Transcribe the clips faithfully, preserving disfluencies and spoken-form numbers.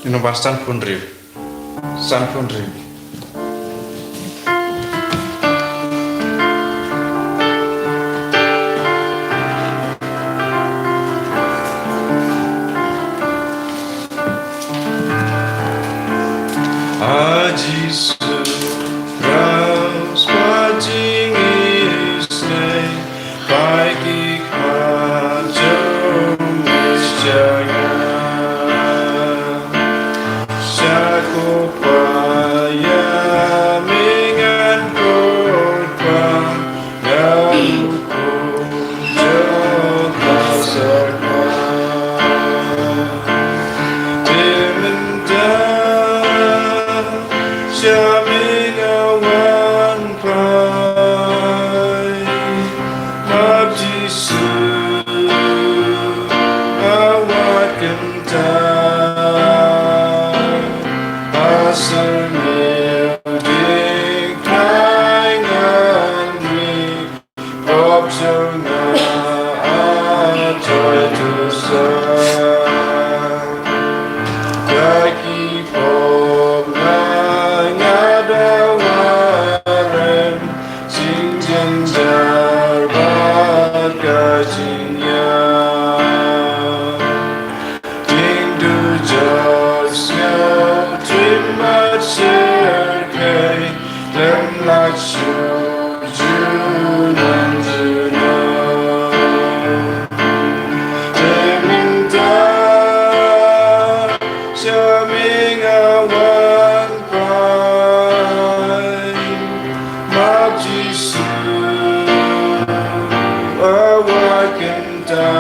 Nombar sanphew hynriew. Sanphew hynriew. A Jisu, raws ba jingïeit, peit ki khmat jong me sha nga. Sha ko paid ïa me ngan kut ba nga hukum jong ka syrkhei. Te mynta sha me nga wan peit, map Jisu, nga wad kynta. Ba syrngiew dieng thnai ngan mih, pop jong nga a thoi tu sa. Ïa ki pop nga nga dawa rem, jingjynjar bad ka jingïap. Ding dujok sngewthuh mat syrkhei, lem lait shuh junom junom. Te mynta sha me nga wan peit, map Jisu, a wad kynta.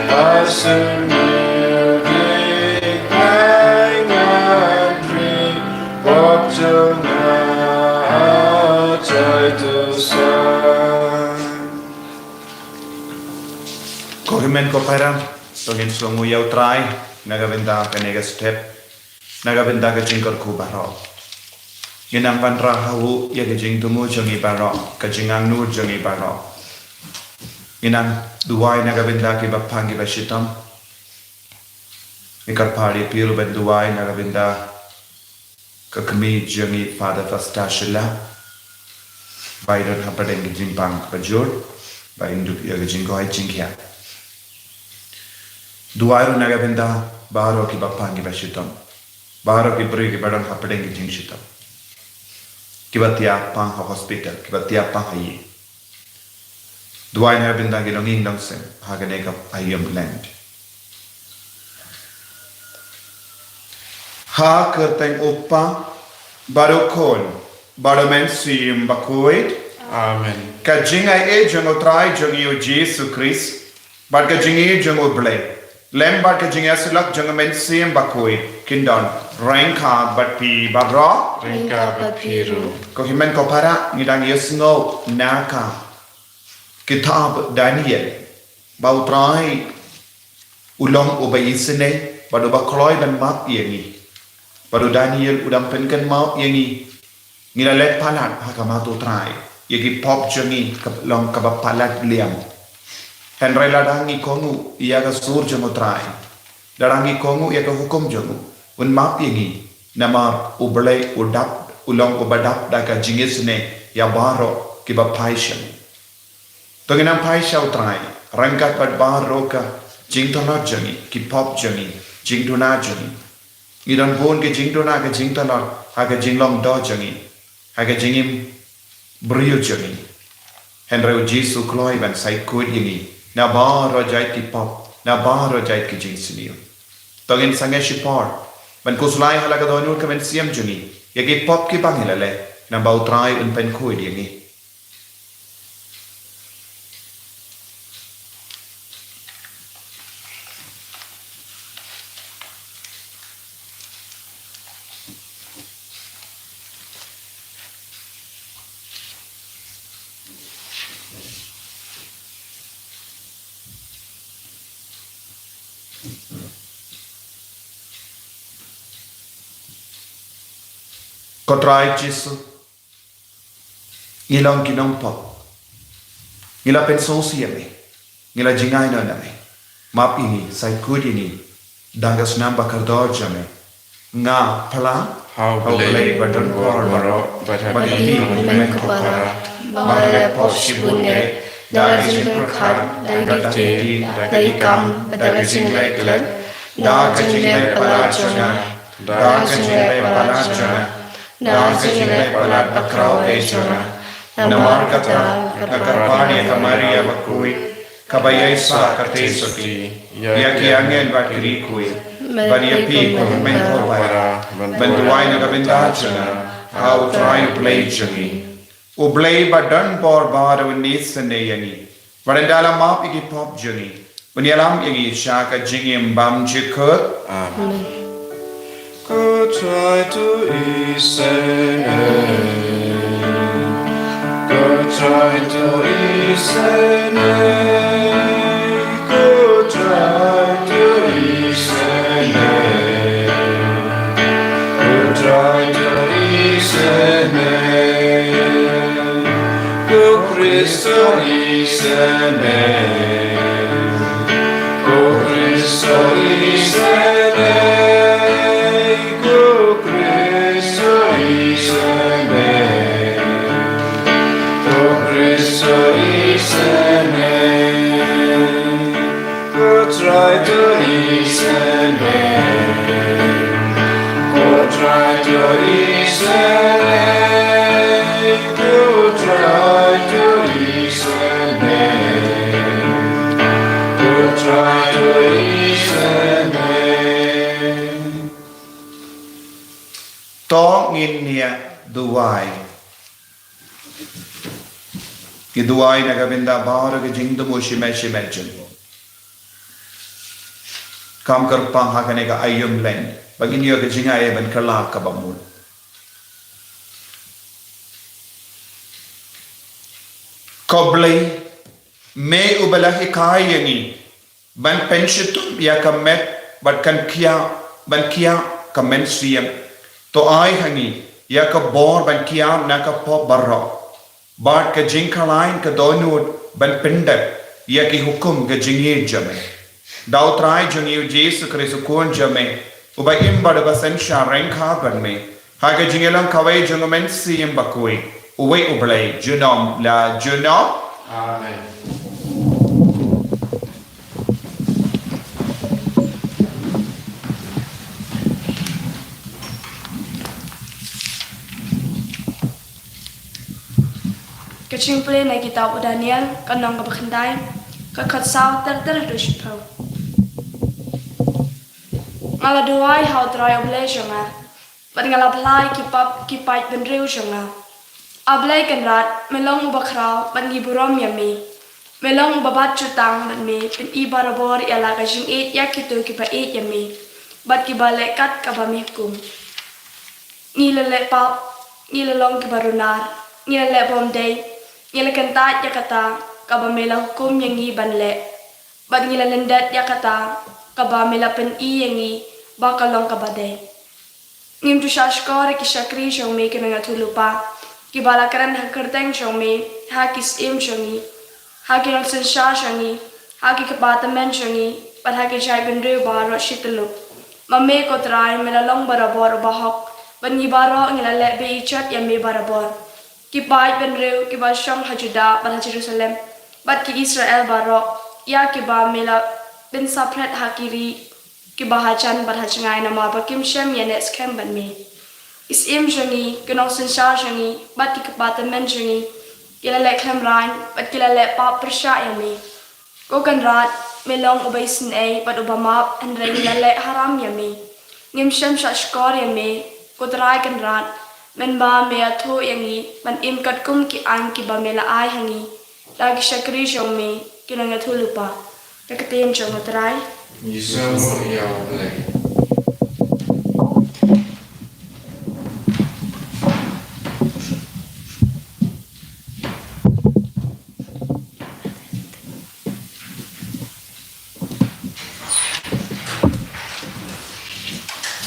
Ba syrngiew dieng thnai ngan mih, pop jong nga a thoi tu sa. Ko hynmen ko para, to ngin sngewnguh ïa U Trai na ka bynta kane ka step, na ka bynta ka jingkyrkhu baroh. Ngin nang wanrah ha u ïa ka jingthmu jong ngi baroh, ka jingangnud jong ngi baroh. Ngin nang duwai na ka bynta kiba pang kiba shitom. Ngi kyrpad ïa phi ruh ban duwai na ka bynta ka kmie jong ngi, Father Fasta Shylla, ba i don hapdeng ka jingpang kaba jur, ba in dup ïa ka jingkoit jingkhiah. Duwai ruh na ka bynta baroh kiba pang kiba shitom, baroh ki briew kiba don hapdeng ka jingshitom, kiba thiah pang ha hospital, kiba thiah pang ha ïing. Duwai na ka bynta ki nongïing nongseng ha kane ka aïom Lent. Ha ka kyrteng U Kpa bad U Khun bad U Mynsiem Bakhuid. Amen. Ka jingaiei jong U Trai jong ngi U Jisu Khrist bad ka jingïeit jong U Blei, lem bad ka jingïasyllok jong U Mynsiem Bakhuid, kin don ryngkat bad phi baroh. Ryngkat bad phi ruh. Ko hynmen ko para, ngi dang ïohsngew na ka kitab Daniel ba U Trai u long uba isynei bad uba kloi ban map ïa ngi. Bad u Daniel u dang pynkynmaw ïa ngi, ngi la leh palat ha khmat U Trai ïa ki pop jong ngi, ka long kaba palat liang. Hynrei lada ngi kohnguh ïa ka sur jong U Trai, lada ngi kohnguh ïa ka hukum jong u, un map ïa ngi. Namar U Blei u dap, u long uba dap da ka jingisynei ïa baroh kiba phai sha u. To ngin nang phai sha U Trai ryngkat bad baroh ka jingtlot jong ngi, ki pop jong ngi, jingduna jong ngi. Ngi don bun ki jingduna, ki jingtlot ha ka jinglong doh jong ngi, ha ka jingim briew jong ngi. Hynrei U Jisu u kloi ban sait khuid ïa ngi na baroh jait ki pop, na baroh jait ki jingsniew. To ngin sangeh shipor ban khuslai ha la ka dohnud ka mynsiem jong ngi ïa ki pop kiba ngi la leh, namar ba U Trai un pynkhuid ïa ngi. Ko Trai Jisu, ngi long ki nongpop. Ngi la pynsngewsih ïa me. Ngi la jngai noh na me. Map ïa ngi, sait khuid ïa ngi. Da ka snam ba kordor jong me nga pla ha U Blei ba don por baroh, bad ha phi, ko hynmen ko para, ba nga la pop shibun eh da ka jingpyrkhat, da ka jingtip, da ki kam, da ka jingleh klet, da ka jingleh palat jong nga, da ka jingleh palat jong nga, da ka jingleh palat bakhraw eh jong nga. Namar kata, nga kyrpad ïa ka Maria bakhuid, kaba ïaisah katei sutei ïa ki angel bad ki riewkhuid, bad ïa phi ko hynmen ko para, ban duwai na ka bynta jong nga ha U Trai U Blei jong ngi. U Blei ba don bor ba dei un isynei ïa ngi, bad un da la map ïa ki pop jong ngi, un ïalam ïa ngi sha ka jingim bymjukut. Amen. Ko Trai to isynei. Ko Trai to isynei. Ko Trai to isynei. Ko Trai to isynei. Ko Khrist to isynei. Ko Khrist to isynei. Ko Khrist to isynei. Ko Khrist to isynei. Ko Trai to isynei. Ko Trai to isynei. Ko Trai to isynei. Ko Trai to isynei. To ngin ïa duwai. Ngi duwai na ka bynta baroh ki jingthmu shimet shimet jong ngi. Kam kyrpang ha kane ka aïom leng ba ngin ïoh ka jingai ban kylla kaba mut. Ko Blei, me uba la hikai ïa ngi ban pynshitom ïa ka met bad kan khiah, ban khiah ka mynsiem, to ai ha ngi ïa ka bor ban khiah na ka pop baroh, bad ka jingkhlaiñ ka dohnud ban pyndep ïa ki hukum ka jingïeit jong me. Da U Trai jong ngi U Jisu Khrist U Khun jong me, uba im bad uba synshar ryngkat bad me, ha ka jingïalang kawei jong U Mynsiem Bakhuid, uwei U Blei, junom la junom. Amen. Ka jingpule na kitab u Daniel, ka lynnong kaba khyndai, ka dkhot saw ter ter haduh shiphew. Nga la duwai ha U Trai U Blei jong nga, bad nga la phla ïa ki pop ki paid bynriew jong nga. A Blei Kynrad, me long uba khraw bad ngi burom ïa me. Me long uba bat jutang bad me pyni barabor ïa la ka jingïeit ïa kito kiba ïeit ïa me bad kiba leh kat kaba me hukum. Ngi la leh pop, ngi la long kiba runar, ngi la leh bymdei, ngi la kyntait ïa kata kaba me la hukum ïa ngi ban leh, bad ngi la lyndet ïa kata kaba me la pyni ïa ngi ba ka long kaba dei. Ngim ju shahshkor ïa ki shakri jong me ki nongïathuhlypa, kiba la kren ha ka kyrteng jong me ha ki syiem jong ngi, ha ki nongsynshar jong ngi, ha ki kpa tymmen jong ngi, bad ha ki jaitbynriew baroh shi tyllup. Ma me ko Trai me la long barabor uba hok, bad ngi baroh ngi la leh bejot ïa me barabor. Ki paid bynriew kiba shong ha Judah bad ha Jerusalem, bad ki Israel baroh, ïa kiba me la pynsaphriang ha ki ri kiba hajan bad hajngai, namar ba kim shym ïaneh skhem bad me. Ki syiem jong ngi, ki nongsynshar jong ngi, bad ki kpa tymmen jong ngi, ki la leh khlem rang, bad ki la leh pop pyrshah ïa me. Ko Kynrad, me long uba isynei bad uba map, hynrei ngi la leh haram ïa me. Ngim shym shahshkor ïa me, ko Trai Kynrad, mynba me ïathuh ïa ngi ban im katkum ki aiñ kiba me la ai ha ngi da ki shakri jong me ki nongïathuhlypa. Ka ktien jong u Trai. Ngi sngewbha ïa U Blei.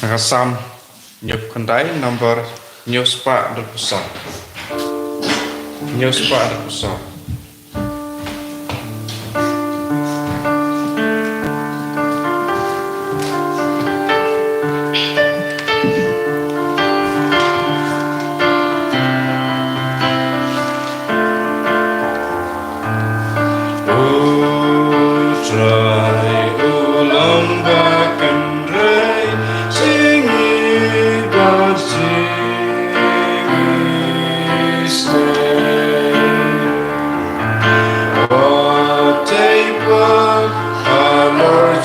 Ka Salm hynñiewphew khyndai, number hynñiew spah hynriewphew saw. Hynñiew spah hynriewphew saw.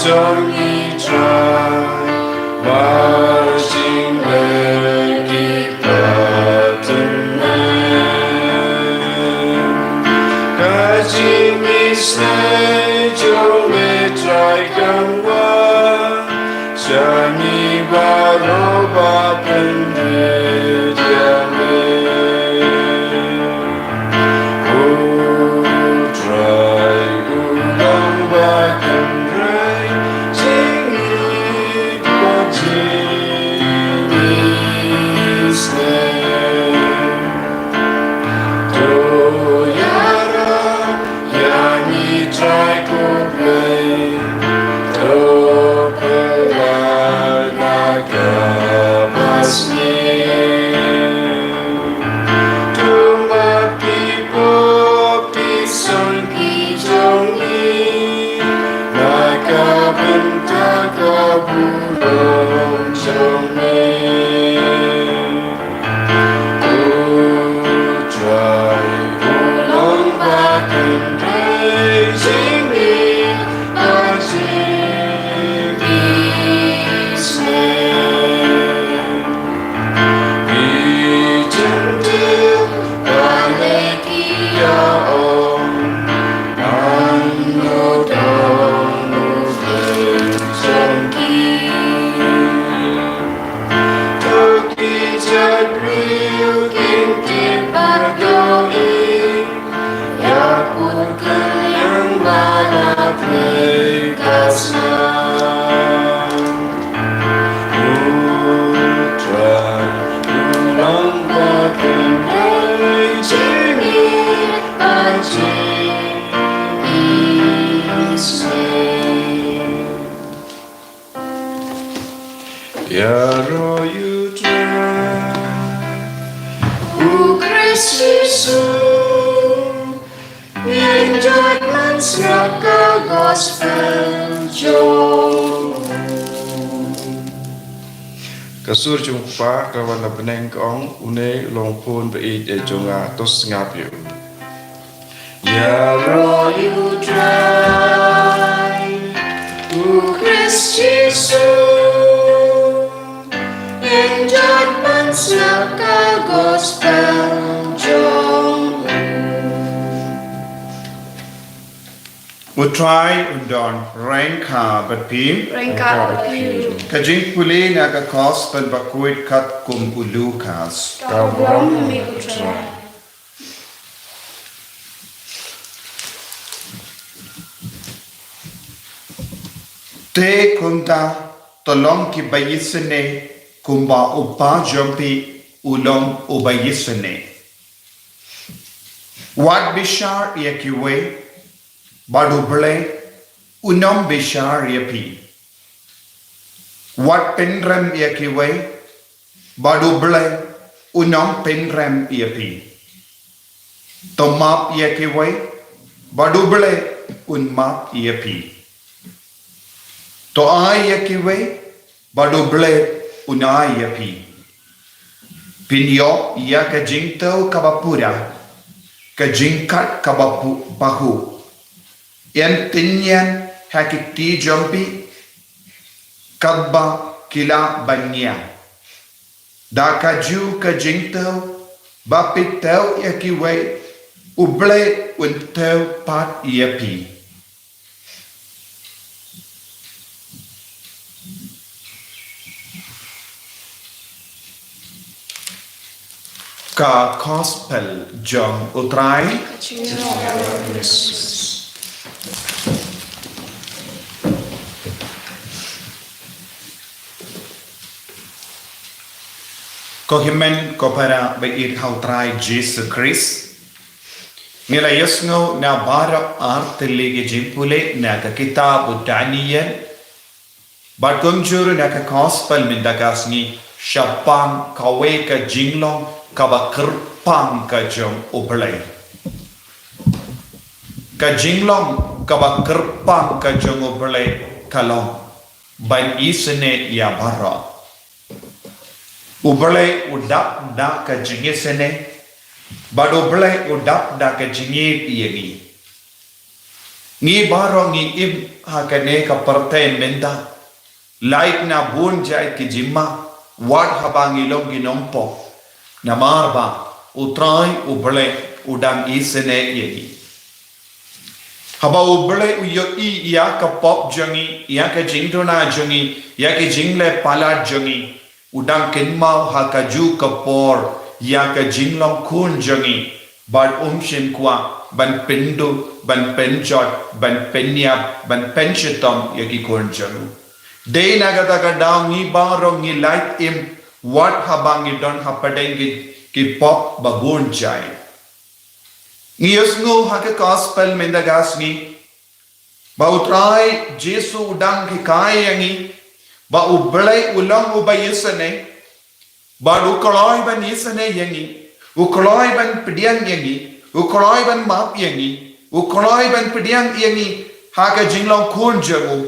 Jong ngi Trai, ba jingeh ki pateng mem. Ka jingisynei jong me Trai kan wan sha ngi baroh ba pynrit ïa me. U Trai u long ba kynrei jingïeit bad jingisynei. To ïarap ïa ngi Trai ko Blei, to pynlait na kaba sniew. To map ki pop ki sangeh ki jong ngi, na ka bynta ka burom jong me. U Trai u long ba kynrei jingïeit bad jingisynei. Ki Jentil ba leh ki ïa ong, ngan nud ong u Blei jong ki. To ki jaitbynriew kin tip bad ïohi ïa ka pud kylliang ba la plie ka snam. U Trai u long ba kynrei jingïeit bad jingisynei. Ïaroh ïa u Trai. U Khrist Jisu, ngin ïaid man sngap ka gospel jong u. Ka sur jong u Kpa kaba na bneng ka ong, une u long u Khun ba ïeit jong nga, to sngap ïa u. Ïaroh ïa u Trai, u Khrist Jisu, ngin ïaid man sngap ka gospel jong u. U Trai un don ryngkat bad phi. Ryngkat bad phi. Ka jingpule na ka gospel ba khuid katkum u Lukas. Ka burom ïa me ko Trai. Te kumta to long kiba isynei kumba u Kpa jong phi u long uba isynei. Wat bishar ïa kiwei, bad u Blei un ym bishar ïa phi. Wat pynrem ïa kiwei, bad u Blei un ym pynrem ïa phi. To map ïa kiwei, bad u Blei un map ïa phi. To ai ïa kiwei, bad u Blei un ai ïa phi. Phin ïoh ïa ka jingthew kaba pura, ka jingkat kaba pu-, bahuh. Yn tynñian ha ki kti jong phi, katba ki lah ban ñiah. Da kajuh ka jingthew ba phi thew ïa kiwei, u Blei un thew pat ïa phi. Ka gospel jong u Trai. Ko hynmen ko para ba ïeit ha u Trai Jisu Khrist. Ngi la ïohsngew na baroh ar tylli ki jingpule na ka kitab u Daniel. Bad kumjuh ruh na ka gospel mynta ka sngi shaphang kawei ka jinglong kaba kyrpang ka jong u Blei. Ka jinglong kaba kyrpang ka jong u Blei ka long ban isynei ïa baroh. U Blei u dap da ka jingisynei, bad u Blei u dap da ka jingïeit ïa ngi. Ngi baroh ngi im ha kane ka pyrthei mynta. Lait na bun jait ki jingma, wat haba ngi long ki nongpop. Namar ba U Trai U Blei u dang isynei ïa ngi. Haba U Blei u ïohi ïa ka pop jong ngi, ïa ka jingduna jong ngi, ïa ki jingleh palat jong ngi, u dang kynmaw ha kajuh ka por ïa ka jinglong khun jong ngi, bad um shym kwah ban pynduh, ban pynjot, ban pynïap, ban pynshitom ïa ki khun jong u. Dei na kata ka daw ngi baroh ngi lait im, wat haba ngi don hapdeng ki, ki pop ba bun jait. Ngi ïohsngew ha ka gospel mynta ka sngi ba U Trai Jisu u dang hikai ïa ngi ba U Blei u long uba isynei, bad u kloi ban isynei ïa ngi, u kloi ban pdiang ïa ngi, u kloi ban map ïa ngi, u kloi ban pdiang ïa ngi ha ka jinglong khun jong u.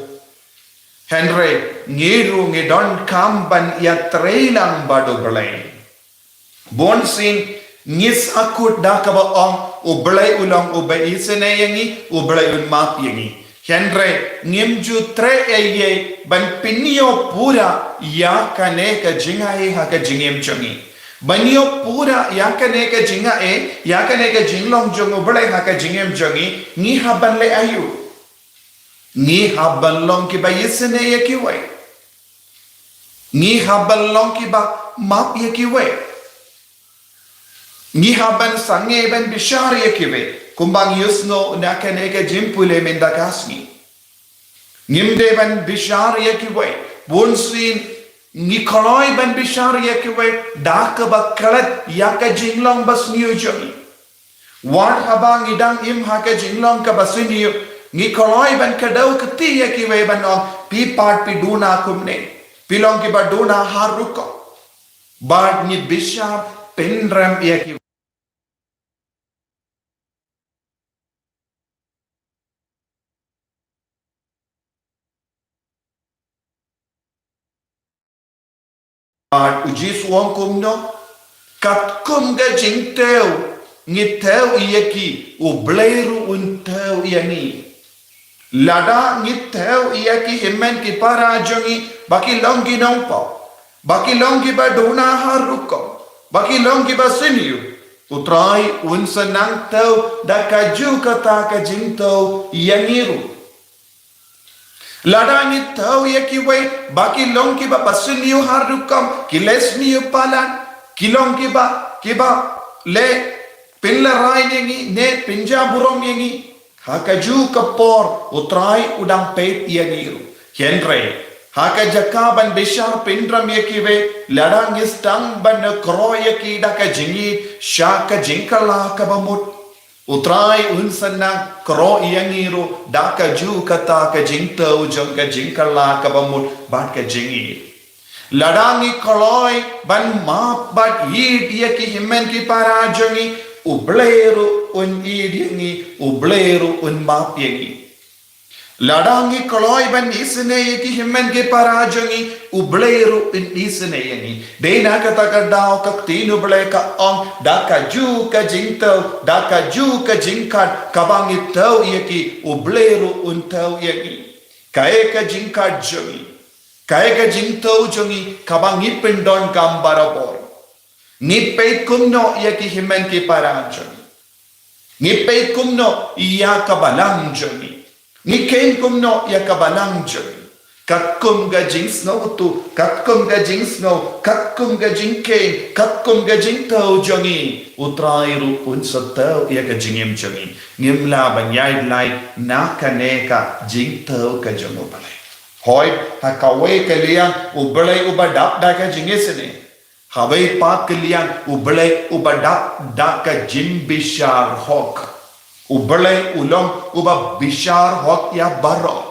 Hynrei ngi ruh ngi donkam ban ïatrei lang bad U Blei. Bun sien ngi sahkut da kaba ong U Blei u long uba isynei ïa ngi, U Blei un map ïa ngi. Hynrei ngim ju treh ei ei ban pynïoh pura ïa kane ka jingai ha ka jingim jong ngi. Ban ïoh pura ïa kane ka jingai, ïa kane ka jinglong jong U Blei ha ka jingim jong ngi, ngi hap ban leh aïu? Ngi hap ban long kiba isynei ïa kiwei. Ngi hap ban long kiba map ïa kiwei. Ngi hap ban sangeh ban bishar ïa kiwei. Kumba ngi ïohsngew na kane ka jingpule mynta ka sngi. Ngim dei ban bishar ïa kiwei. Bun sien ngi kloi ban bishar ïa kiwei da kaba klet ïa ka jinglong basniew jong ngi. Wat haba ngi dang im ha ka jinglong kaba sniew, ngi kloi ban kdew kti ïa kiwei ban ong, phi pat phi duna kumne, phi long kiba duna har rukom. Bad ngi bishar pynrem ïa kiwei. Bad u Jisu u ong kumno? Katkum ka jingthew ngi thew ïa ki, U Blei ruh un thew ïa ngi. Lada ngi thew ïa ki hynmen ki para jong ngi ba ki long ki nongpop, ba ki long kiba duna har rukom, ba ki long kiba sniew, U Trai un sa nang thew da kajuh kata ka jingthew ïa ngi ruh. Lada ngi thew ïa kiwei ba ki long kiba basniew har rukom, ki leh sniew palat, ki long kiba, kiba leh pynlehraiñ ïa ngi ne pynjaburom ïa ngi, ha kajuh ka por U Trai u dang peit ïa ngi ruh. Hynrei ha ka jaka ban bishar pynrem ïa kiwei, lada ngi sdang ban khroi ïa ki da ka jingïeit sha ka jingkylla kaba mut, U Trai un sa nang khroi ïa ngi ruh da kajuh kata ka jingthew jong ka jingkylla kaba mut bad ka jingïeit. Lada ngi kloi ban map bad ïeit ïa ki hynmen ki para jong ngi, U Blei ruh un ïeit ïa ngi, U Blei ruh un map ïa ngi. Lada ngi kloi ban isynei ïa ki hynmen ki para jong ngi, U Blei ruh un isynei ïa ngi. Dei na kata ka daw ka ktien U Blei ka ong, da kajuh ka jingthew, da kajuh ka jingkhat kaba ngi thew ïa ki, U Blei ruh un thew ïa ngi. Kaei ka jingkhat jong ngi? Kaei ka jingthew jong ngi kaba ngi pyndonkam barabor? Ngi peit kumno ïa ki hynmen ki para jong ngi? Ngi peit kumno ïa ka balang jong ngi? Ngi kheiñ kumno ïa ka balang jong ngi? Katkum ka jingsngewthuh, katkum ka jingsngew, katkum ka jingkheiñ, katkum ka jingthew jong ngi, U Trai ruh un sa thew ïa ka jingim jong ngi. Ngim lah ban ïaid lait na kane ka jingthew ka jong U Blei. Hooid, ha kawei ka liang U Blei uba dap da ka jingisynei. Hawei pat ka liang U Blei uba dap da ka jingbishar hok. U Blei u long uba bishar hok ïa baroh.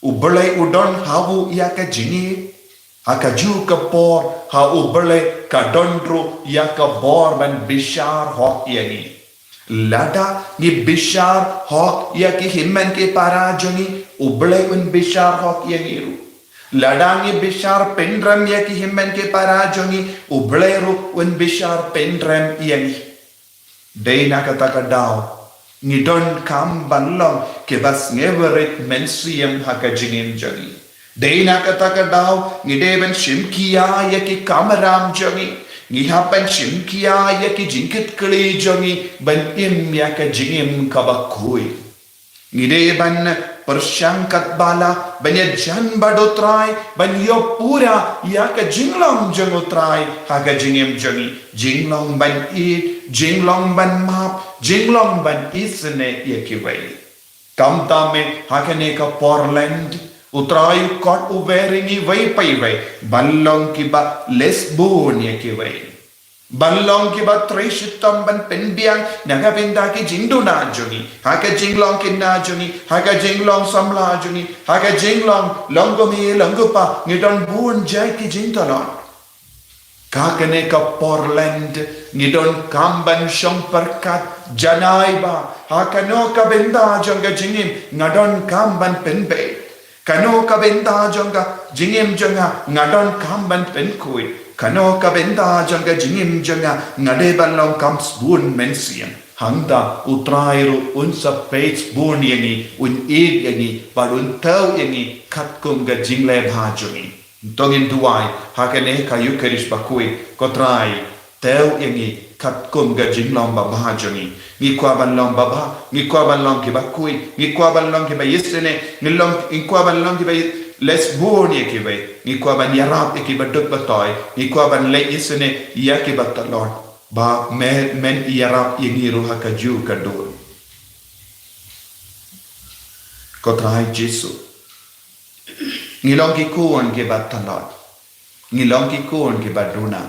U Blei u don ha u ïa ka jingïeit. Ha kajuh ka por ha U Blei ka don ruh ïa ka bor ban bishar hok ïa ngi. Lada ngi bishar hok ïa ki hynmen ki para jong ngi, U Blei un bishar hok ïa ngi ruh. Lada ngi bishar pynrem ïa ki hynmen ki para jong ngi, U Blei ruh un bishar pynrem ïa ngi. Dei na kata ka daw Ngi donkam ban long kiba sngewrit mynsiem ha ka jingim jong ngi. Dei na kata ka daw ngi dei ban shim khia ïa ki kamram jong ngi. Ngi hap ban shim khia ïa ki jingkitkhlieh jong ngi ban im ïa ka jingim kaba khuid. Ngi dei ban pyrshang katba lah ban ïajan bad U Trai, ban ïoh pura ïa ka jinglong jong U Trai ha ka jingim jong ngi. Jinglong ban ïeit, jinglong ban map, jinglong ban isynei ïa kiwei. Kumta me ha kane ka por Lent, U Trai u khot u wer ïa ngi iwei pa iwei ban long kiba leh bun ïa kiwei. Ban long kiba trei shitom ban pynbiang na ka bynta ki jingduna jong ngi, ha ka jinglong khynnah jong ngi, ha ka jinglong samla jong ngi, ha ka jinglong long kumne long kumpa, ngi don bun jait ki jingtlot. Ha kane ka por Lent ngi donkam ban shong pyrkhat, janai ba ha kano ka bynta jong ka jingim nga donkam ban pynbeit. Kano ka bynta jong ka jingim jong nga nga donkam ban pynkhuid. Kano ka bynta jong ka jingim jong nga nga dei ban long kam sbun mynsiem. Hangta U Trai ruh un sa peit sbun ïa ngi, un ïeit ïa ngi bad un thaw ïa ngi katkum ka jingleh bha jong ngi. To ngin duwai ha kane ka Eucharist bakhuid, ko Trai, thaw ïa ngi katkum ka jinglong babha jong ngi. Ngi kwah ban long babha, ngi kwah ban long kiba khuid, ngi kwah ban long kiba isynei, ngi long, ngi kwah ban long kiba leh bun ïa kiwei, ngi kwah ban ïarap ïa kiba duk ba toi, ngi kwah ban leh isynei ïa kiba tlot. Ba men, men ïarap ïa ngi ruh ha kajuh ka dur. Ko Trai Jisu, ngi long ki khun kiba tlot. Ngi long ki khun kiba duna.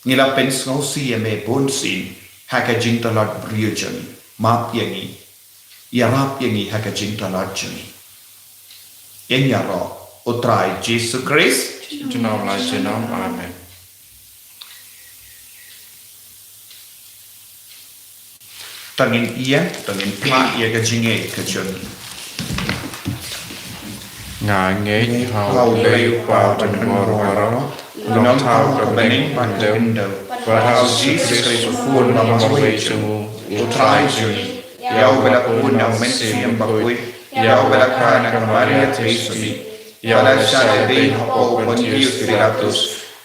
Ngi la pynsngewsih ïa me bunsien ha ka jingtlot briew jong ngi. Map ïa ngi. Ïarap ïa ngi ha ka jingtlot jong ngi. Ïaroh U Trai Jisu Khrist. Junom la junom. Amen. To ngin ïeng, to ngin phah ïa ka jingngeit ka jong ngi. Nga ngeit ha U Blei U Kpa Uba Donbor Baroh, U Nongthaw uba ha bneng bad ha khyndew, bad ha U Jisu Khrist U Khun uba marwei jong U, U Trai jong ngi, ïa uba la pun da U Mynsiem Bakhuid, ïa uba la kha na ka Maria Theisotti, ïa uba la shah ïa ka beiñ hapoh u Pontius Pilatus,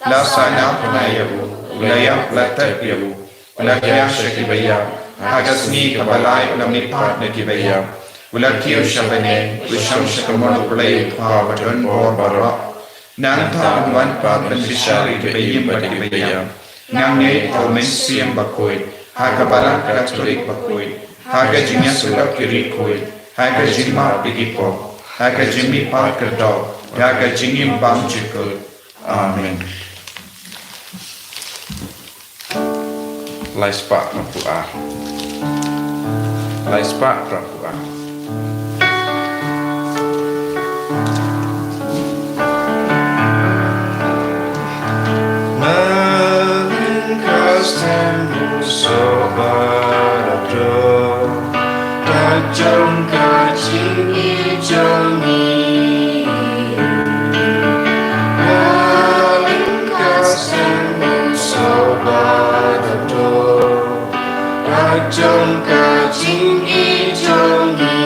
la sahnarphna ïa u, u la ïap, la tep ïa u, u la thiah sha kiba ïap, ha ka sngi kaba lai u la mihpat na kiba ïap, u la kiew sha bneng, u shong sha kamon U Blei U Kpa Uba Donbor Baroh. Nangta un wan pat ban bishar ïa kiba im bad kiba ïap. Nga ngeit ha U Mynsiem Bakhuid, ha ka Balang Katholik bakhuid, ha ka jingïasyllok ki riewkhuid, ha ka jingmap ïa ki pop, ha ka jingmihpat kyrdoh, ha ka jingim bymjukut. Amen. Lai spah phra phew ar. Lai spah phra phew ar. Na lyngkha stem u sohbar dor, da jong ka jingïeit jong ngi. Na lyngkha stem u sohbar dor, da jong ka jingïeit jong ngi.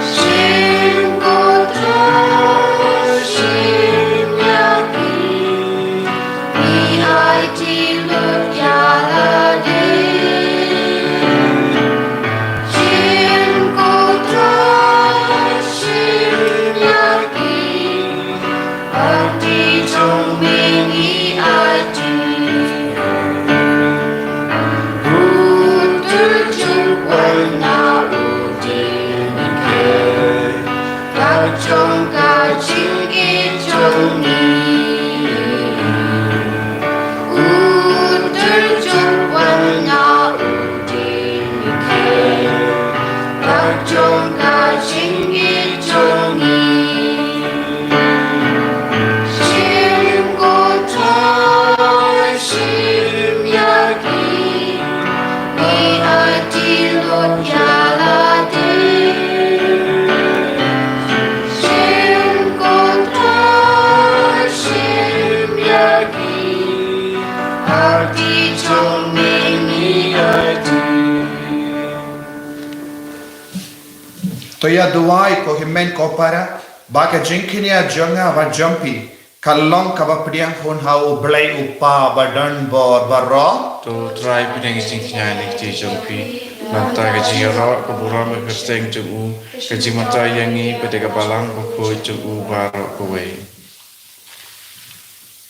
Shim, ko Trai, shim ïa ki. Ngi aiti lut ïa lade. Shim, ko Trai, shim ïa ki. Aiti jong me ngi aiti. Utu jong To ïa duwai ko hynmen ko para, ba ka jingkñia jong nga bad jong phi, ka long kaba pdiang hun ha U Blei U Kpa badonbor baroh. To Trai, pdiang ïa ka jingkñia ha ki kti jong phi, namar ka jingïaroh ka burom ka kyrteng jong u, ka jingmyntoi ïa ngi pat da ka Balang Bakhuid jong u baroh kawei.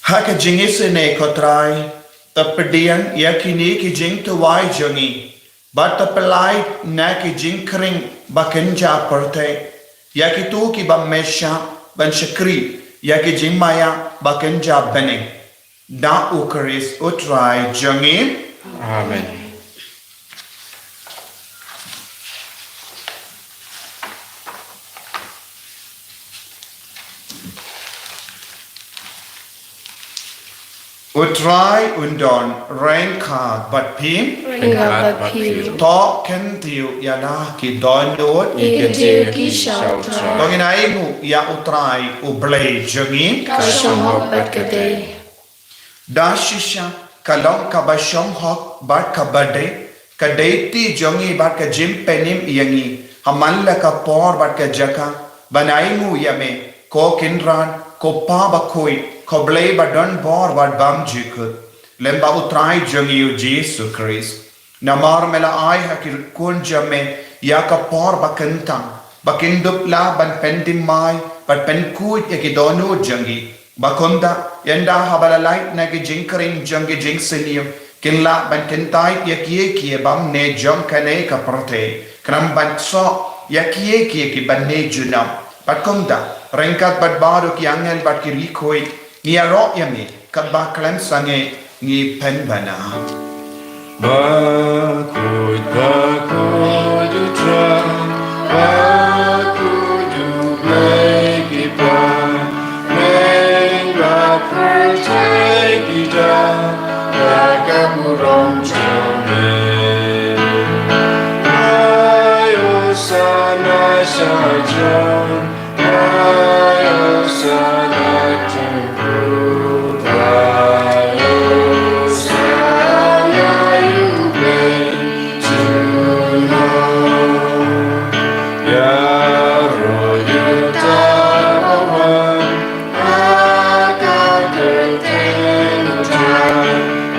Ha ka jingisynei ko Trai, to pdiang ïa kine ki jingduwai jong ngi, bad to pynlait na ki jingkhring ba kynja pyrthei, ïa kito kiba me shah ban shakri ïa ki jingmaïa ba kynja bneng. Da U Khrist U Trai jong ngi. Amen. U Trai un don ryngkat bad phi. Ryngkat bad phi. To kyntiew ïa la ki dohnud. Ngi kyntiew ïa ki sha U Trai. To ngin ainguh ïa U Trai U Blei jong ngi. Ka shong hok bad ka dei. Da shisha ka long kaba shong hok bad kaba dei, ka dei kti jong ngi bad ka jingpynim ïa ngi ha man la ka por bad ka jaka ban ainguh ïa me, ko Kynrad, ko Pa Bakhuid, ko Blei badonbor bad bymjukut, lem bad U Trai jong ngi U Jisu Khrist. Namar me la ai ha ki khun jong me ïa ka por ba kyntang, ba kin dup lah ban pynthymmai bad pynkhuid ïa ki dohnud jong ngi, ba kumta ynda haba la lait na ki jingkhring jong ki jingsniew, kin lah ban kyntait ïa kiei kiei bymne jong kane ka pyrthei, khnang ban soh ïa kiei kiei kiba ne junom. Bad kumta ryngkat bad baroh ki angel bad ki riewkhuid, ngi ïaroh ïa me katba khlem sangeh, ngi pynbna. Bakhuid, bakhuid U Trai, bakhuid U Blei ki bymneng, ba pyrthei ki don da ka burom jong me. Ai Hosana sha tlot, ai Hosana jong U Trai, ai Hosana ïa U Blei junom. Ïaroh ïa uta uba wan ha ka kyrteng U Trai,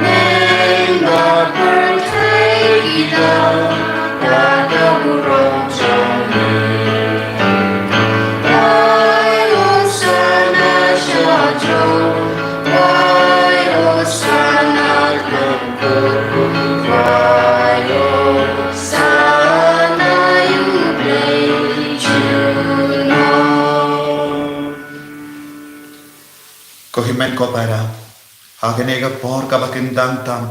bymneng ba pyrthei ki don da ka burom jong me. Ai Hosana sha tlot, ai Hosana khlem kyrkhu, ai Hosana ïa U Blei junom. Ko hynmen ko para, ha kane ka por kaba kyntang tam,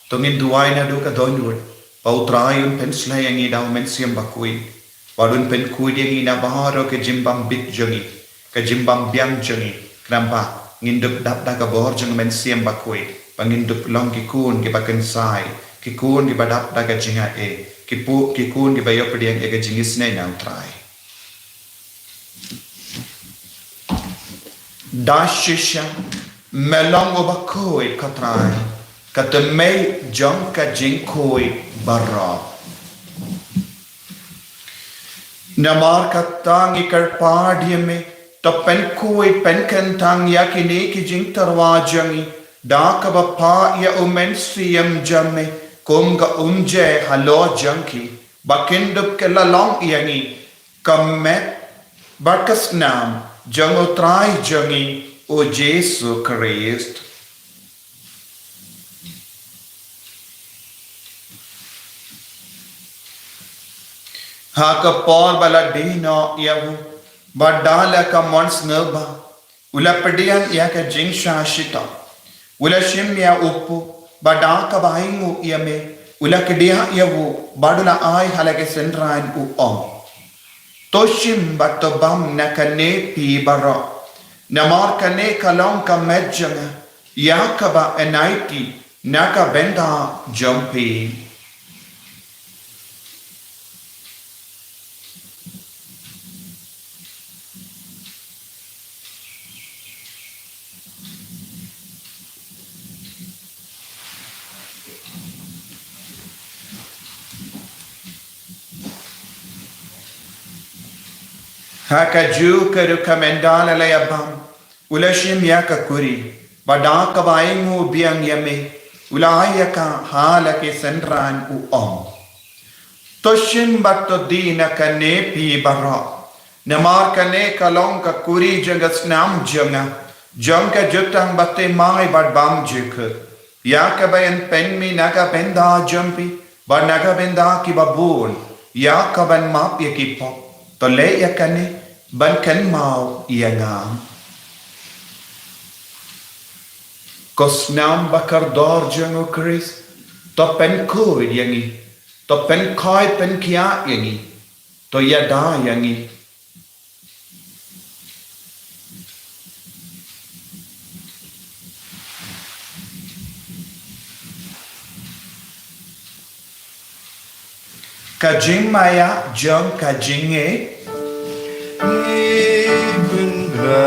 to ngin duwai naduh ka dohnud ba U Trai un pynshlei ïa ngi da U Mynsiem Bakhuid, bad un pynkhuid ïa ngi na baroh ka jingbym bit jong ngi, ka jingbym biang jong ngi, khnang ba ngin dup dap da ka bor jong U Mynsiem Bakhuid, ba ngin dup long ki khun kiba kynsai, ki khun kiba dap da ka jingaiei, ki pu-, ki khun kiba ïoh pdiang ïa ka jingisynei na U Trai. Da shisha me long uba khuid ko Trai, ka tymmen jong ka jingkhuid baroh. Namar kata ngi kyrpad ïa me, to pynkhuid pynkyntang ïa kine ki jingtyrwa jong ngi da kaba phah ïa U Mynsiem jong me kum ka umjai halor jong ki, ba kin dup kylla long ïa ngi ka met bad ka snam jong U Trai jong ngi U Jisu Khrist. Ha ka por ba la die noh ïa u, bad da la ka mon sngewbha, u la pdiang ïa ka jingshah shitom. U la shim ïa u puh, bad da kaba ainguh ïa me, u la kdiah ïa u, bad u la ai ha la ki synran, u ong: To shim bad to bam na kane phi baroh, namar kane ka long ka met jong nga, ïa kaba yn aiti na ka bynta jong phi. Ha kajuh ka rukom ynda la leit bam, u la shim ïa ka kurim, bad da kaba ainguh biang ïa me, u la ai ïa ka ha la ki synran u ong: To shim bad to die na kane phi baroh. Namar kane ka long ka kurim jong ka snam jong nga, jong ka jutang bathymmai bad bymjukut, ïa kaba yn pynmih na ka bynta jong phi bad na ka bynta kiba bun, ïa kaban map ïa ki pop. To leh ïa kane ban kynmaw ïa nga. Ko snam bakordor jong u Khrist, to pynkhuid ïa ngi, to pynkhuid pynkhiah ïa ngi, to ïada ïa ngi. Ka jingmaïa jong ka jingngeit. Ngi pynbna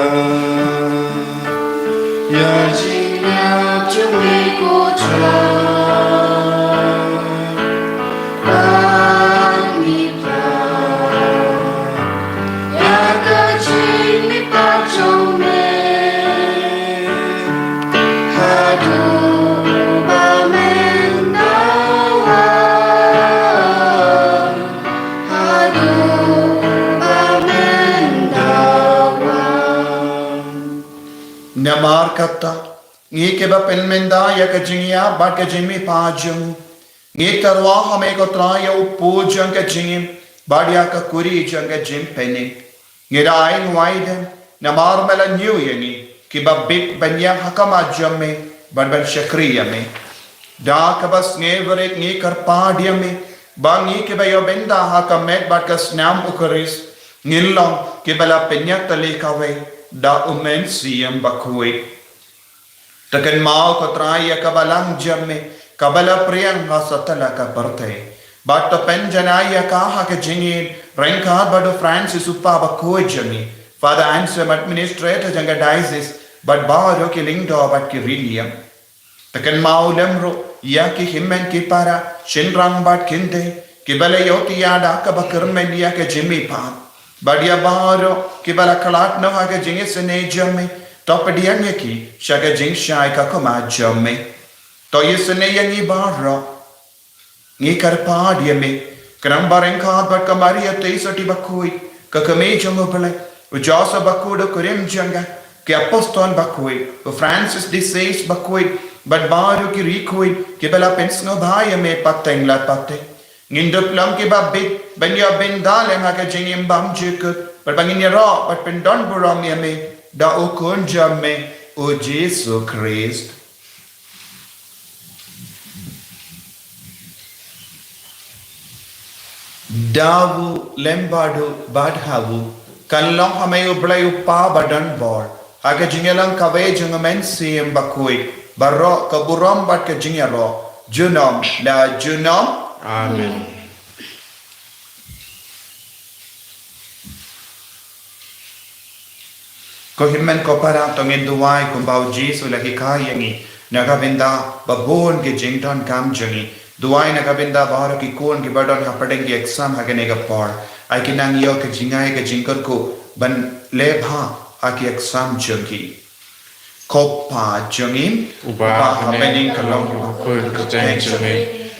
ïa jingïap jong me ko Trai. Ba ngi pynbna ïa ka jingmihpat jong me. Haduh ba men dawa. Haduh ba men dawa. Namar kata, ngi kiba pynmynta ïa ka jingïap bad ka jingmihpat jong u, ngi tyrwa ha me ko Trai ïa u pud jong ka jingim bad ïa ka kurim jong ka jingpynim. Ngi da ai nguaidem namar me la ñiew ïa ngi kiba bit ban ïeng ha khmat jong me bad ban shakri ïa me. Da kaba sngewrit ngi kyrpad ïa me ba ngi kiba ïoh bynta ha ka met bad ka snam u Khrist, ngin long kiba la pynïatylli kawei da u Mynsiem Bakhuid. To kynmaw ko Trai ïa ka balang jong me kaba la pdiang ha satlak ka pyrthei, bad to pynjanai ïa ka ha ka jingïeit ryngkat bad u Francis u Kpa Bakhuid jong ngi, Father Anselm, administrator jong ka diocese, bad baroh ki lyngdoh bad ki riewniam. To kynmaw lem ruh ïa ki hynmen ki para, shynrang bad kynthei kiba la ïohthiah da kaba kyrmen ïa ka jingmihpat, bad ïa baroh kiba la khlad noh ha ka jingisynei jong me. To pdiang ïa ki sha ka jingshai ka khmat jong me. To isynei ïa ngi baroh. Ngi kyrpad ïa me, khnang ba ryngkat bad ka Maria Theisotti Bakhuid, ka Kmie jong u Blei, u Joseph Bakhuid u kurim jong ka, ki Apostol Bakhuid, u Francis de Sales Bakhuid, bad baroh ki riewkhuid kiba la pynsngewbha ïa me pateng la pateng, ngin dup long kiba bit ban ïoh bynta lem ha ka jingim bymjukut, bad ba ngin ïaroh bad pyndonburom ïa me da u Khun jong me, u Jisu Khrist. Da u lem bad u, bad ha u, kan long ha me U Blei U Kpa badonbor, ha ka jingïalang kawei jong U Mynsiem Bakhuid, baroh ka burom bad ka jingïaroh, junom la junom. Amen. Ko hynmen ko para, to ngin duwai kumba u Jisu u la hikai ïa ngi, na ka bynta ba bun ki jingdonkam jong ngi. Duwai na ka bynta baroh ki khun kiba don hapdeng ki exam ha kane ka por. Ai ki nang ïoh ka jingai ka jingkyrkhu ban leh bha ha ki exam jong ki. Ko Pa jong ngi uba ha bneng, ka long ka kyrteng jong me,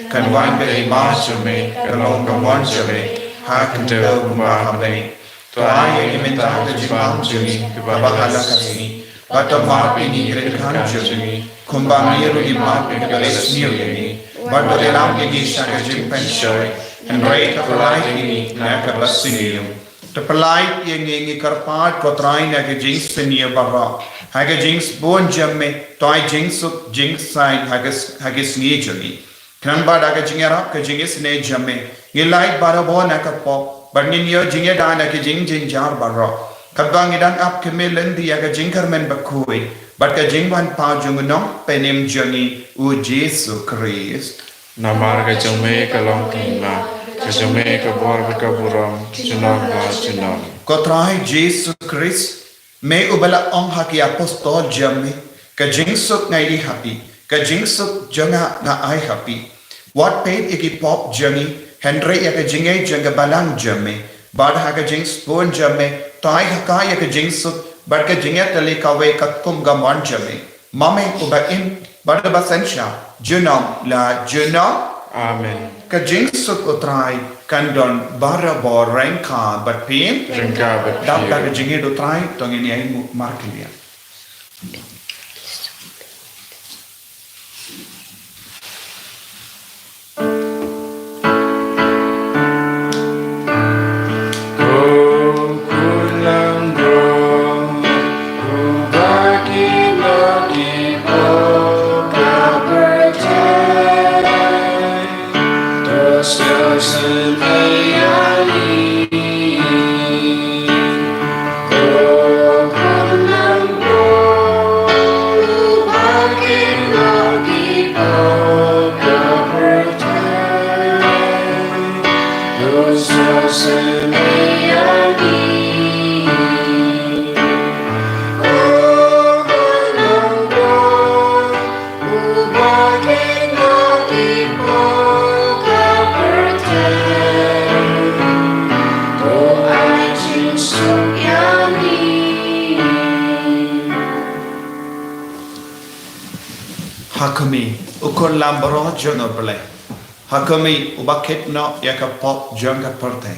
kan wan ka hima jong me, kan long ka mon jong me ha ka khyndew kumba ha bneng. To ai ïa ngi mynta ka jingbam jong ngi kaba ha la ka sngi, bad to map ïa ngi ki kyrdan jong ngi, kumba ngi ruh ngi map ïa kiba isniew ïa ngi, bad to ïalam ïa ngi sha ka jingpynshoi, hynrei to pyllait ïa ngi na kaba sniew. To pyllait ïa ngi, ngi kyrpad ko Trai, na ka jingsniew baroh, ha ka jingsbun jong me, to ai jingsuk jingsaiñ ha ka s-, ha ka sngi jong ngi. Khnang ba da ka jingïarap ka jingisynei jong me, ngin lait barabor na ka pop, bad ngin ïoh jingïada na ki jingjynjar baroh, katba ngi dang ap khmih lynti ïa ka jingkyrmen bakhuid bad ka jingwan pat jong u Nongpynim jong ngi, u Jisu Khrist. Namar ka jong me ka long ka hima, ka jong me ka bor bad ka burom, junom la junom. Ko Trai Jisu Khrist, me uba la ong ha ki apostol jong me, ka jingsuk ngi ai ha phi, ka jingsuk jong nga nga ai ha phi. Wat peit ïa ki pop jong ngi, hynrei ïa ka jingngeit jong ka balang jong me, bad ha ka jingsbun jong me, tai ha ka ïa ka jingsuk bad ka jingïatylli kawei katkum ka mon jong me. Ma me uba im bad uba synshar, junom la junom. Amen. Ka jingsuk U Trai kan don barabor ryngkat bad phi. Ryngkat bad phi. Dap da ka jingïeit U Trai to ngin ïa ïeng markhyndiat. Ha khmih, U Khun Lambrot jong U Blei. Ha khmih, uba kit noh ïa ka pop jong ka pyrthei.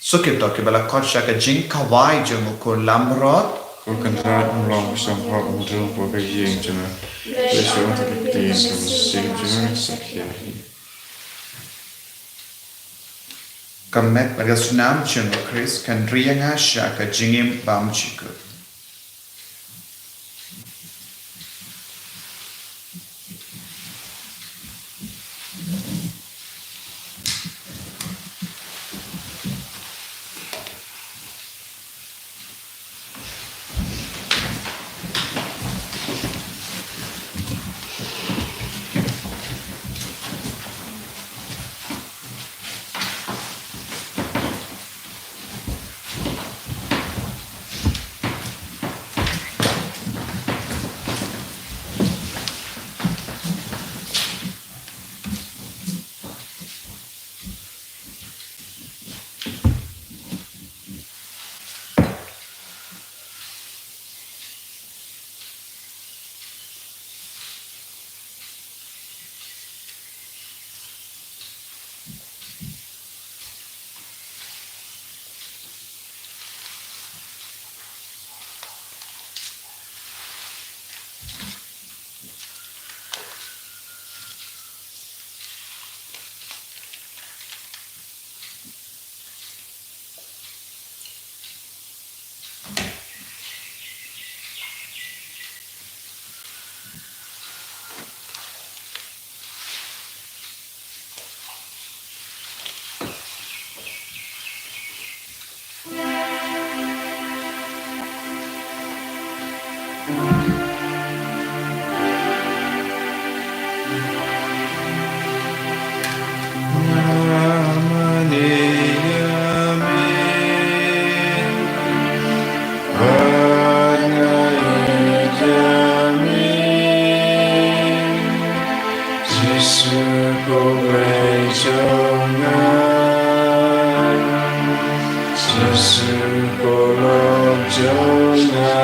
Suk ïa kito kiba la khot sha ka jingkhawai jong U Khun Lambrot. Ko Kynrad, ym long ba sngewbha ban rung hapoh ka ïing jong nga, hynrei shu ong tang ka ktien kaba shisien jong nga sa khia hi. Ka met bad ka snam jong U Khrist kan ri ïa nga sha ka jingim bymjukut. Jisu ko Blei jong nga, Jisu ko Lord jong nga.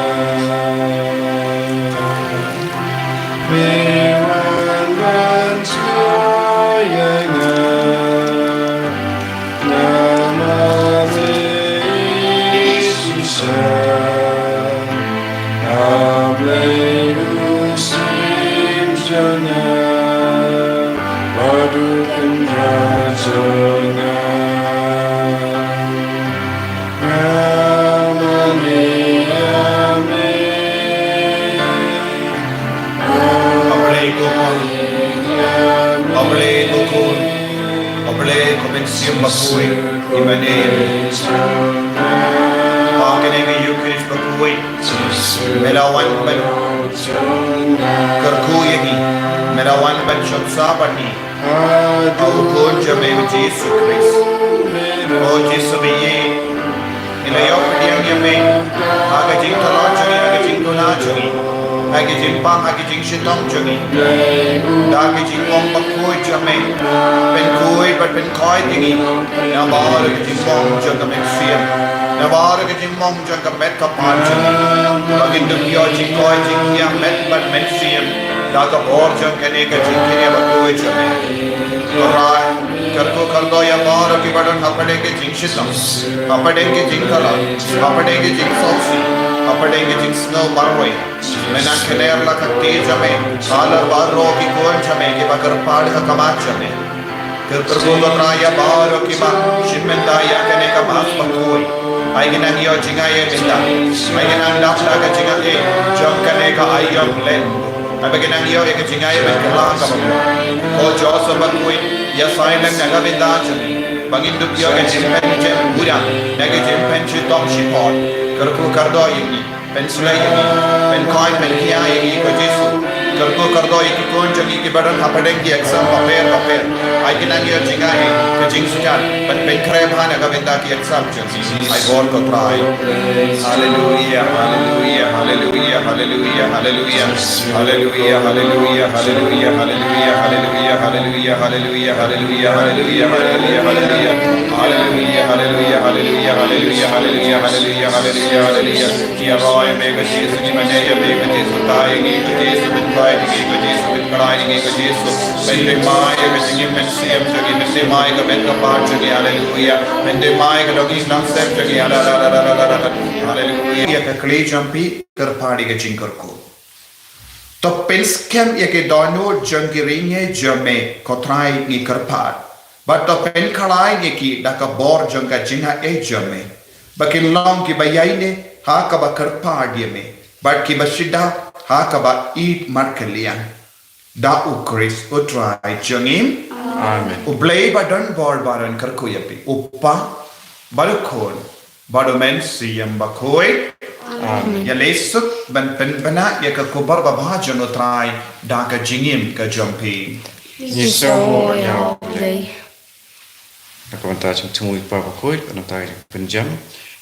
Me wan ban jia ïa nga. Namar me i shisha, a Blei u Syiem jong nga, bad u Kynrad jong nga. Nga mane ïa me. A Blei ko Kpa, A Blei ko Khun, A Blei ko Mynsiem Bakhuid, i mane. Ha kane ka Ïukharist bakhuid, me la wan ban kyrkhu ïa ngi, me la wan ban shong sah bad ngi. Ha u Khun jong me u Jisu Khrist. O Jisu me ïeit, ngi la ïoh pdiang ïa me ha ka jingtharai jong ngi, ha ka jingduna jong ngi, ha ka jingpang, ha ka jingshitom jong ngi. Da ka jingong bakhuid jong me, pynkhuid bad pynkhuid ïa ngi namar ka jingong jong ka Mynsiem. Na baroh ki jingmong jong ka met ka phad jong ngi, ba ngin dup ïoh jingkoit jingkhiah met bad mynsiem da ka bor jong kane ka jingkyrkhu bakhuid jong me. Ko Trai, kyrkhu kyrdoh ïa baroh kiba don hapdeng ki jingshitom, hapdeng ki jingthala, hapdeng ki jingsngewsih, hapdeng ki jingsngew marwei. Men nang kner la ka kti jong me halor baroh ki khun jong me kiba kyrpad ha khmat jong me. Kyrkhu ko Trai ïa baroh kiba shim bynta ïa kane ka Mass bakhuid. Ai ki nang ïoh jingaiei mynta. Ai ki nang dap da ka jingaiei jong kane ka aïom Lent. Ai ba ki nang ïoh ïa ka jingaiei ban kylla ka bakhuid. Ko Joseph bakhuid, ïa sai lang na ka bynta jong ngi ba ngin dup ïoh ka jingpynjah burom na ka jingpynjah tong shipor. Kyrkhu kyrdoh ïa ngi. Pynsleh ïa ngi, pynkhuid pynkhiah ïa ngi ko Jisu. Kyrkhu kyrdoh ïa ki khun jong ngi kiba don hapdeng ki exam bapher bapher. Ai ki nang ïoh jingaiei, ka jingsngewsih, ban pynkhreh bha na ka bynta ki exam jong ngi. Ai bor ko Trai. Haleluia, haleluia, haleluia, haleluia, haleluia. Haleluia, haleluia, haleluia, haleluia, haleluia, haleluia, haleluia, haleluia, haleluia, haleluia, haleluia. Haleluia, haleluia, haleluia, haleluia, haleluia, haleluia, haleluia, haleluia. Ngi ïaroh ïa me ko Jisu, ngi mane ïa me ko Jisu, tai ïa ngi ko Jisu, pynkhuid ïa ngi ko Jisu, pynkhuid ïa ngi ko Jisu. Pynthymmai ïa ka jingim mynsiem jong ngi, pynthymmai ïa ka met ka phad jong ngi, haleluia. Pynthymmai ïa ka dohnud nongsep jong ngi, haleluia. Ïa ka kli jong phi, kyrpad ïa ka jingkyrkhu. To pynskhem ïa ki dohnud jong ki ri ngi jong me, ko Trai ngi kyrpad. Bad to pynkhlaiñ ïa ki da ka bor jong ka jingaiei jong me. Ba kin long kiba ïaineh ha kaba kyrpad ïa me. Bad kiba shida ha kaba ïeit markylliang. Da U Khrist U Trai jong ngi. Amen. U Blei ba don bor ba don kyrkhu ïa phi. U Kpa, bad U Khun, bad U Mynsiem Bakhuid. Amen. Ïa leit suk ban pynbna ïa ka khubor babha jong U Trai da ka jingim ka jong phi. Ngi sngewnguh ïa U Blei. Na ka bynta jong U Trai U Kpa Bakhuid, na ka bynta jong U Mynsiem,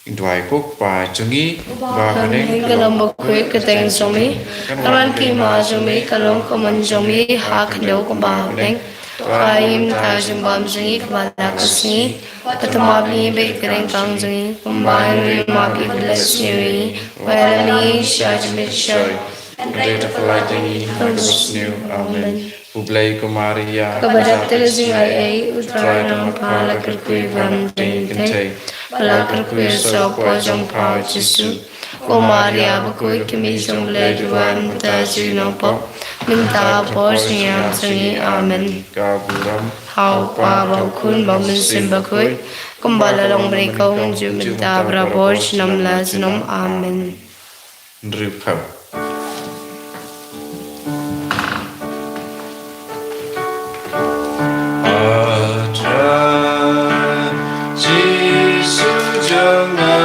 ngi duwai ko Kpa jong ngi uba ha bneng, ka long bakhuid ka kyrteng jong me, ka wanrah ki hima jong me, ka long ka mon jong me ha khyndew kumba ha bneng. To ai ïa ngi mynta u jingbam jong ngi kaba la ka sngi. Bad to map ïa ngi bad ki kyrteng jong ngi kumba ngi ruh ngi map ïa kiba la sniew ïa ngi. Wat ïalam ïa ngi sha ka jingpynshoi, hynrei to pynlait ïa ngi na kaba sniew. Amen. U Blei ko Maria, kaba dap da ka jingaiei, U Trai u don bad pha, la kyrkhu ïa pha mynta kynthei, bad la kyrkhu ïa u soh hapoh jong pha U Jisu. Ko Maria bakhuid, ka Kmie jong U Blei, duwai ïa ngi mynta bad ha ka por jong ka jingïap jong ngi. Amen. Ka burom ha U Kpa bad U Khun bad U Mynsiem Bakhuid, kumba la long mynne, kumjuh mynta bad barabor, junom la junom. Amen. Hynriewphew. A Trai Jisu jong nga,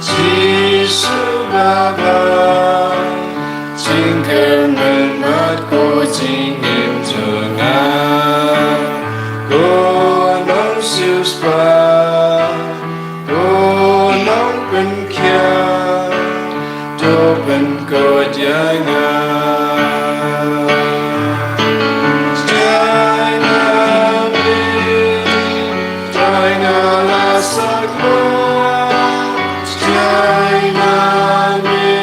Jisu baba, jingkyrmen bad ko jingim jong nga, ko nongsiewspah, ko nongpynkhiah, to pynkhuid ïa nga. Jai na me, jai na la sakma, jai na me,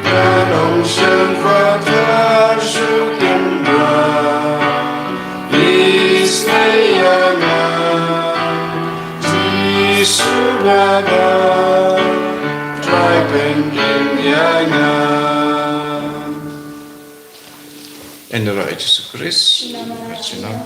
ka nongshun fatar shu kynrad. Phi sngew ïa nga, Jisu baba, Trai pynkim ïa nga. Ïa u Trai Jisu Khrist. Junom.